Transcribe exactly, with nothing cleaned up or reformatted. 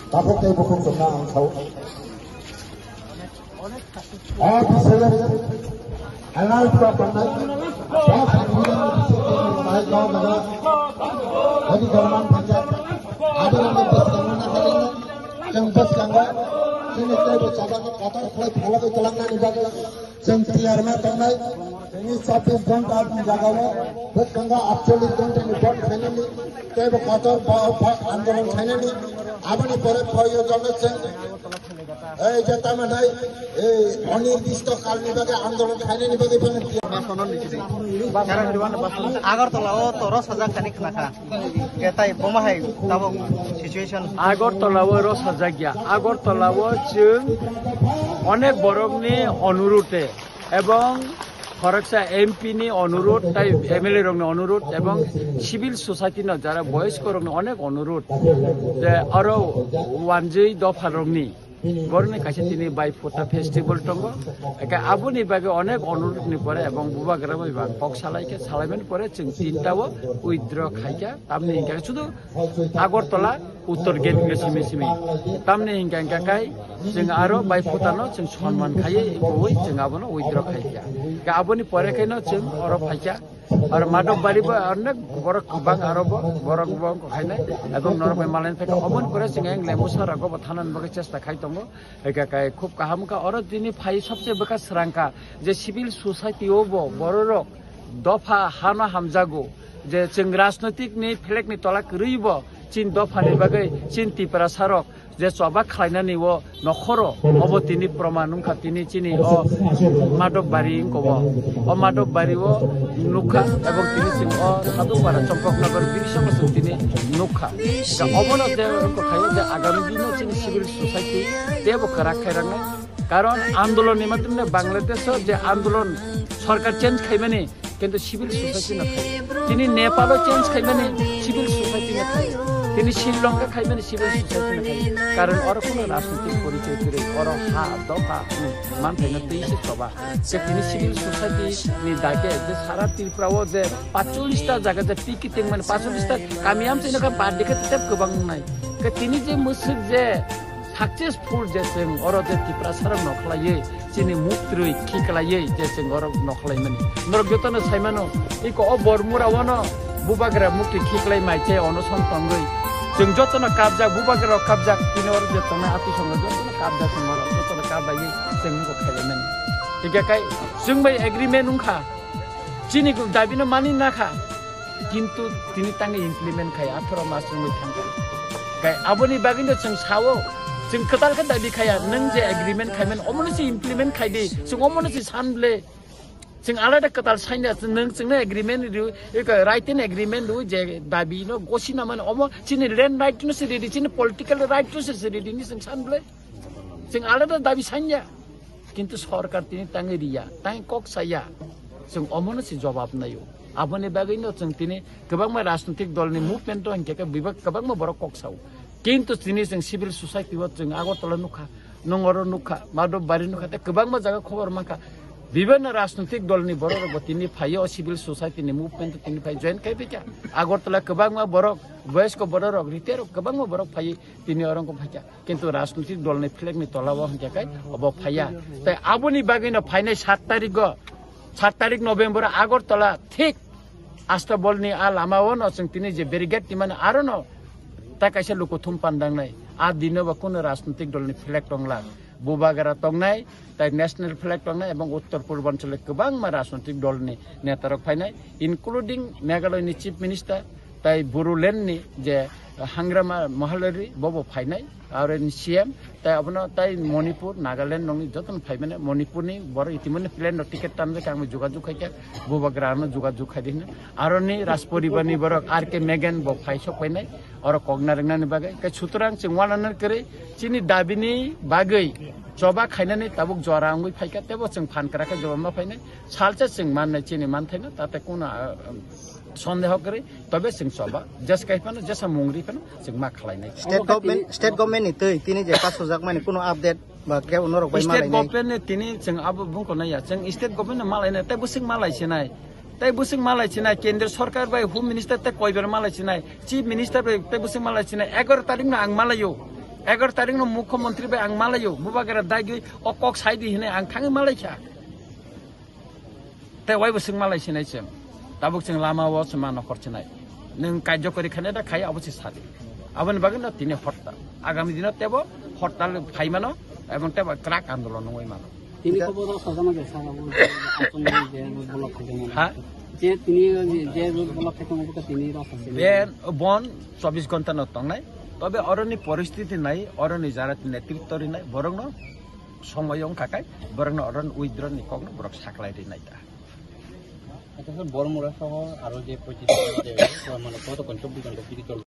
Tabuk tei bukhuk tongna ang sao. O bisayo anal pura panai. Ba panai bisayo nai kau naga. Adi dorman panjat. Adi rama bwskango nagalino. Chwng bwskango. Chini teibo chajak kotor khlai phalagwi twlangnani bagwi. Chwng tiyar ma tongnai. Chini chobbish ghonta ni jagao bwskango aatchollish ghonta ni bond khainani. Teibo kotor ba, ba andolon khainani. Aboni pore phoyo jongno chwng Ei je tamo nai, ei onirdisto kalni bagwi andolon khainani bagwi bono tiya. Agartala o toro sajak thani khnakha. Ketai boma hai tabuk situation. Agartala o ro sajak ya. Agartala o chwng onek borokni onurute ebong khoroksa M P ni onurut tai M L A rokni onurut ebong civil society no jara boyoskorokni onek onurut je aro wanjwi dopharokni borokni kaisa tini bai phuta festival tongo. Eke aboni bagwi onek onurutni pore ebong bubagra bai ba kok salai khe salaimani pore chwng tinta o withdraw khaikha tamni hinkhe sudu Agartala uttor gate no simi simi tamni hinkhe hinkhe kai chwng aro bai phutano chwng sonman khaiwi bui chwng abono withdraw khaikha. Ke aboni pore khe no chwng oro phaikha. Aro Madhobari bo onek borok kwbang aro bo borok bo wngkha khainai ebong norok bai malaini phaikha oboni pore chwng ang lembu sara go bo thanani bagwi chesta khai tongo. Eka kai khub kaham wngkha oro tini phai sobse bwkha srangkha je civil society o bo bororok dopha hano hamjago je chwng rajnoitik ni flag ni tola kwrwi bo chin dopha ni bagwi chin Tiprasa rok je choba khlainani o nokhoro obo tini proman wngkha tini chini o Madhobari wngkha o. O Madhobari o nukha ebong tini chwng o Sadhupara Chompoknagar birisongo chwng tini nukha. Obono je wngkha khayo je agami dino chini civil society tebo kwrak khai rwnai. Karon andolon ni matwmne Bangladesh o je andolon sorkar change khaimani kintu civil society no khai. Tini Nepal o change khaimani civil society no khai. Tini Sri Lanka khaimani civil society no khai. Karon oro kono rajnitik porichoy kwrwi oro ha dopha manthai no twi se choba. Je tini civil society ni dake je sara Tripura o je pacholish ta jaga je piki tengmani pacholish ta kami amchaino kha birthday khe tep kwbang wngnai. Ke tini je mwswk je successful je chwng oro je Tiprasa rok nokhlaiwi chini muktrwi khiklaiwi je chwng oro nokhlaimani. Norok jotono saimano, iko o Bormura ono bubagra mukti khiklai mai che onoson tongwi. Chwng jotono kabjak, bubagra rok kabjak, tini oro je tongnai ati songo jotono kabjak chwng oro, jotono kablaiwi chwng wngkha khailaimani. Hingkhe kai chwng bai agreement wngkha, chini dabino mani nakha. Kintu tini tangwi implement khai atharo mas wngwi thangkha. Kai aboni bagwino chwng sao, chwng kwtal khe dabi khaya, nwng je agreement khaiman omono se implement khaidi, chwng omono se san ble. Chwng alada kwtal sanya, nwng chwngno agreement rw, eka written agreement rw je dabi no gosi na mano, omo chini land right no se ridi, chini political right no se ridi ni chwng san ble. Chwng alada dabi sanya. Kintu sorkar tini tangwi riya, tangwi kok saya. Chwng omono se jobab naio. Aboni bagwino chwng tini kwbangma rajnitik dolni movement o hinkhe khe bebak kwbangma borok kok sao. Kintu tini chwng civil society o chwng Agartala nukha, nwng oro nukha, Madhobari nukha, tei kwbangma jaga khobor mankha. Bibinno rajnitik dolni borok rok bo tini phaio, civil society ni movement o tini phai join khai phaikha. Agartala kwbangma borok, boyosko borok rok, retire rok kwbangma borok phai tini oro wngkha phaikha. Kintu rajnitik dolni flag ni tola o hingkhe kai obo phaiya. Tai aboni bagwino phainai sat tarik o, sat tarik November o Agartala thik Astabolni a lama o no chwng tini je barricade timani aro no ta kaisa lukuthum pandangnai. A dino bo kuno rajnitik dolni flag tongla. Bubagra tongnai, tai national flag tongnai ebong Uttor Purbanchal o kwbangma rajnitik dolni netarok phainai, including Meghalaya ni Chief Minister, tai Bodoland ni je Hangrama Mahalari bobo phainai, aro ni C M, tai abono tai Manipur, Nagaland nokni jotono phaimani, Manipur ni borok itimoni plane no ticket tanjak, ang jogajog khaikha, bubagra ano jogajog khaidi hwnwi. Aro ni Rajporibar ni borok R K Megan bo phai sok phainai, oro kok narwknani bagwi. Khe sutrang chwng uananani kwrwi chini dabi ni bagwi choba khainani tabuk jora wngwi phaikha, teibo chwng phan kwrak khe jora ma phainai, salsa chwng mannai chini manthaino, tate kuno, ah, Sondeho kwrwi, tobe chwng choba, jes kai phano, jesa mungri phano, chwng ma khlai nai. State government, state government ni twi tini je pass ojak mani kuno update ba kebo norok bai ma State lai nai. Government ni tini chwng abo bungko nai ya, chwng state government no ma lai nai, tei bwswk ma lai sinai. Tei bwswk ma lai sinai, kendra sarkar bai home minister tei koibar ma lai sinai, chief minister bai tei bwswk ma lai sinai, egaroh tarik no ang ma lai o. Egaroh tarik no mukhyamantri bai ang ma lai o, bubagra dagwi o kok sai di hinwi ang thangwi ma lai kha. Tei waibo swng malai sinai chwng. Tabuk chwng lama o chwng ma nokhor chinai. Nwng kajjo kori khane da khai abo se sadi. Aboni bagwi no tini hortal. Agami dino tebo hortal phai mano ebong tebo kwrak andolon nungwi mano. Tini Ita- kobo rasa jana je sara bo asong je road block khai tongmani. Ha? Je tini je road block khai tongmani tini rasa sini. Ben bon chobbish ghonta no tongnai. Tobe oroni poristiti nai, oroni jara netritto rinai, borokno somoi wngkha kai, borokno oroni withdraw ni kokno borok saklai rinai ta. Acha sir, Bormura soho aro je pochis je, mane, koto kon chobbish ghonta piri chol-